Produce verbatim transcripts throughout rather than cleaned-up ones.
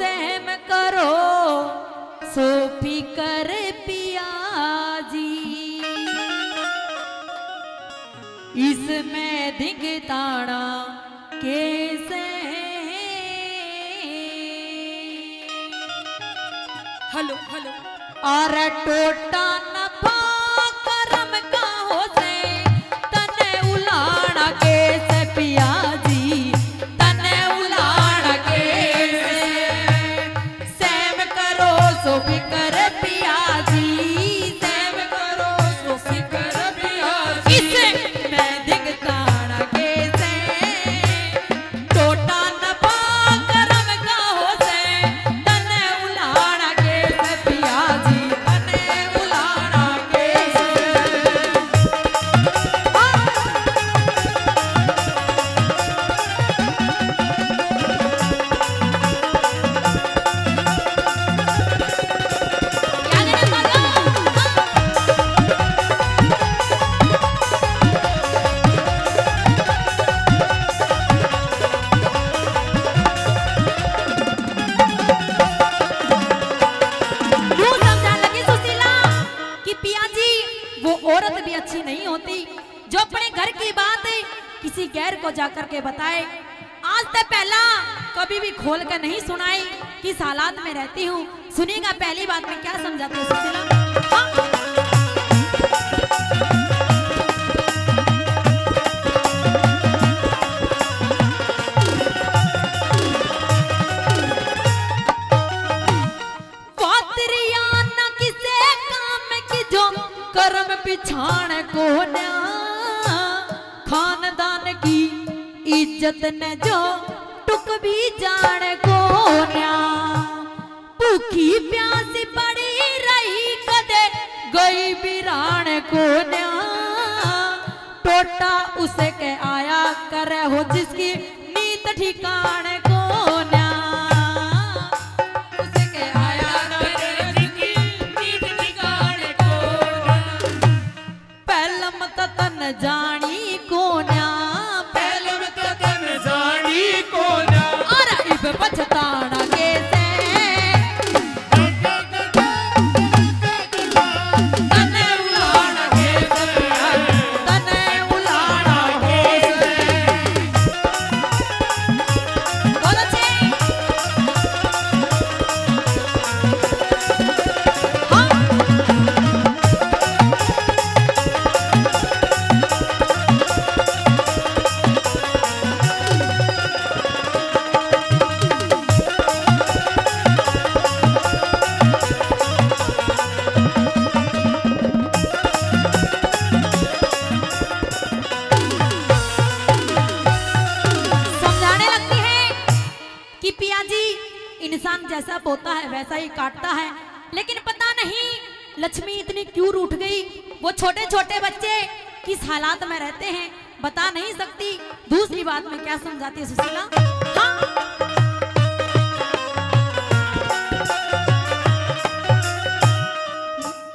सहम करो सो फिकर पिया जी, इसमें धिंगताना कैसे। Hello, hello. अरे टोटा नफा करम का हो से, तने उलाना कैसे पिया जी, तने उलाना कैसे। सहम करो सो फिकर पिया जी, सहम करो सो फिकर पिया जी। इसे मैं दिखताना कैसे, टोटा नफा करम का हो से, तने उलाना कैसे पिया जी, तने उलाना कैसे। यूं समझा लगी सुशीला कि पिया जी, वो औरत भी अच्छी नहीं होती जो अपने घर की बात किसी गैर को जाकर के बताए। आज तक पहला कभी भी खोल कर नहीं सुनाई, किस हालात में रहती हूँ। सुनिएगा पहली बात में क्या समझाती हूँ सुशीला। हाँ। पात्रिया ना किसे काम की जो कर्म पिछाण कोन्या, खानदान की इज्जत ने जो टुक भी जाण कोन्या। भूखी प्यासी पड़ी रही कदे गई बिराण कोन्या। टोटा उसके आया करे हो जिसकी नीत ठिकाण कोन्या। उसके आया करे जिसकी नीत ठिकाण कोन्या। पहलम त तन जानी कोन्या। पहलम त तन जानी कोन्या। अरे इब पछताना कैसे। तने उलाना कैसे, तने उलाना कैसे। बहुत अच्छे। हाँ। समझाने लगती है कि पिया जी, इंसान जैसा बोता है वैसा ही काटता है, लेकिन पता नहीं लक्ष्मी इतनी क्यों रूठ गई। वो छोटे छोटे बच्चे किस हालात में रहते हैं, बता नहीं सकती। दूसरी बात में क्या समझाती है सुशीला? हाँ।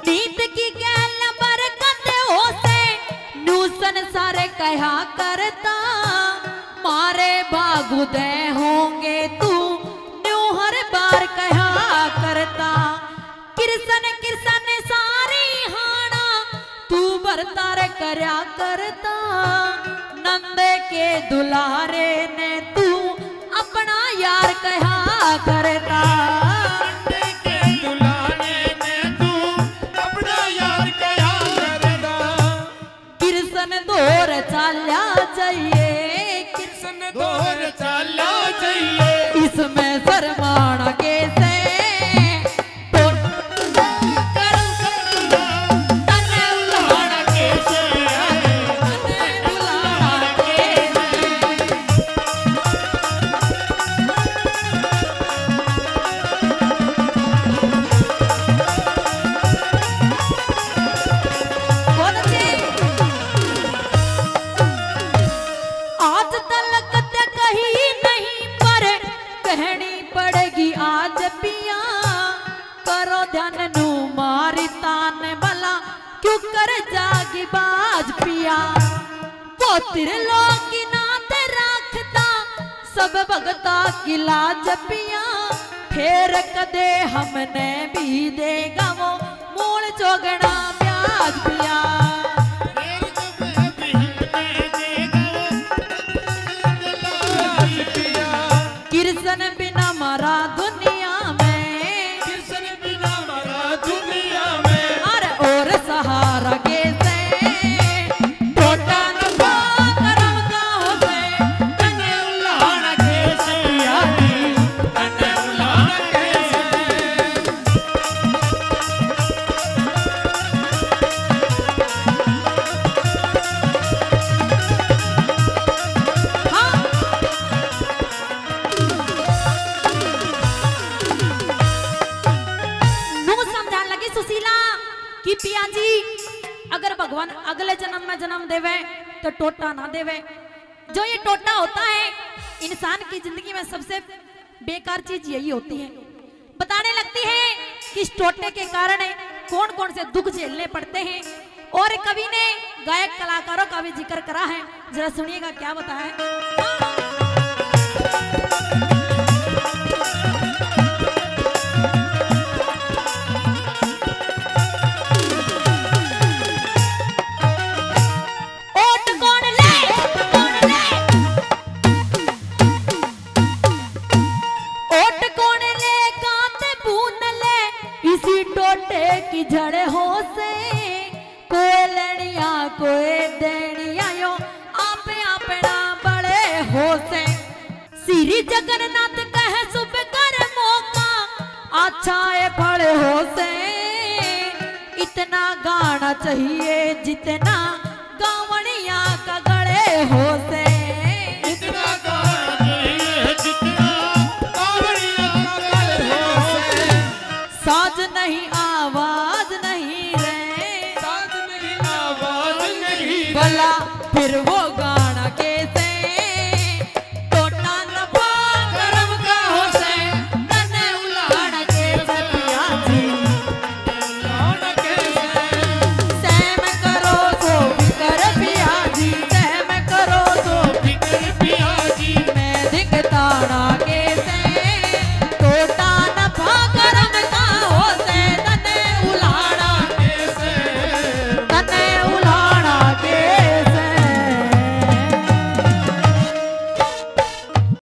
नीत की गैल बरकत हो से, नू संसार कहा करता, मारे बागुदे होंगे तू, न्यू हर बार कहा करता। कृष्ण कृष्ण सारी हाणा, तू बरतार करया करता। नंद के दुलारे ने तू अपना यार कहा करता। नंद के दुलारे ने तू अपना यार कहा करता। कृष्ण दौर चाल्या जाइए, कृष्ण दौर चाल्या जाइए। इसमें शर्माना कैसे? तने बुलाना कैसे? तने बुलाना कैसे? बहुत अच्छे। आज तलक ते कही नहीं पर कहनी पड़ेगी आज पिया। करो ध्यान नू मारी तान भला क्यों कर जागी बाज पिया। पोतिर लोग ना ते राखता सब भगता की लाज पिया। फेर कदे हमने भी देगा वो मूल चौगना ब्याज पिया। कृष्ण बिना मारा दुनिया में, कृष्ण बिना मारा दुनिया में। अरे और सहारा के से टोटा न पा करम का हो से, तने उल्लाहण के से आदि, तने उल्लाहण के से। हाँ। नू समझान लगी सुशीला कि पिया जी, अगर भगवान अगले जन्म में जन्म देवे तो टोटा ना देवे। जो ये टोटा होता है, इंसान की जिंदगी में सबसे बेकार चीज यही होती है। बताने लगती है कि इस टोटे के कारण कौन कौन से दुख झेलने पड़ते हैं। और कवि ने गायक कलाकारों का भी जिक्र करा है, जरा सुनिएगा क्या बताया है। ओट कौन ले, ओट कौन ले, ओट कौन ले, कांत बून ले, इसी टोटे की जड़ हो से। कोई लेनिया, कोई देनिया, यो आप अपना बड़े हो से। श्री जगन्नाथ कह शुभ कर्मों का अच्छा है फल हो से। इतना गाना चाहिए जितना गावणिया का गले हो से। इतना गाना चाहिए जितना गावणिया का गले हो से। साज नहीं आवाज नहीं रे, साज नहीं आवाज नहीं रे। भला फिर वो गाना कैसे